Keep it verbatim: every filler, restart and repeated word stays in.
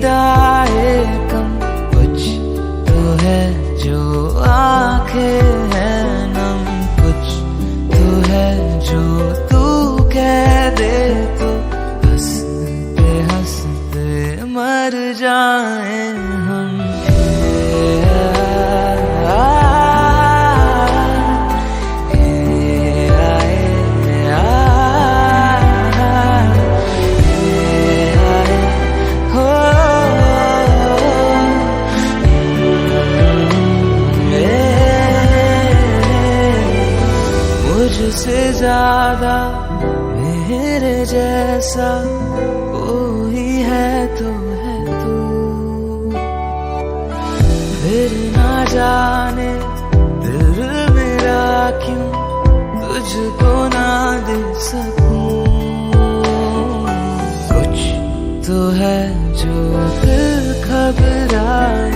आए कम, कुछ तो है जो आंखें हैं नम, कुछ तो है जो तू कह दे तो हंसते हंसते मर जाए हम। मुझसे ज्यादा मेरे जैसा कोई है तो है तू। फिर ना जाने दिल मेरा क्यों तुझको ना दे सकूं। कुछ तो है जो दिल घबराए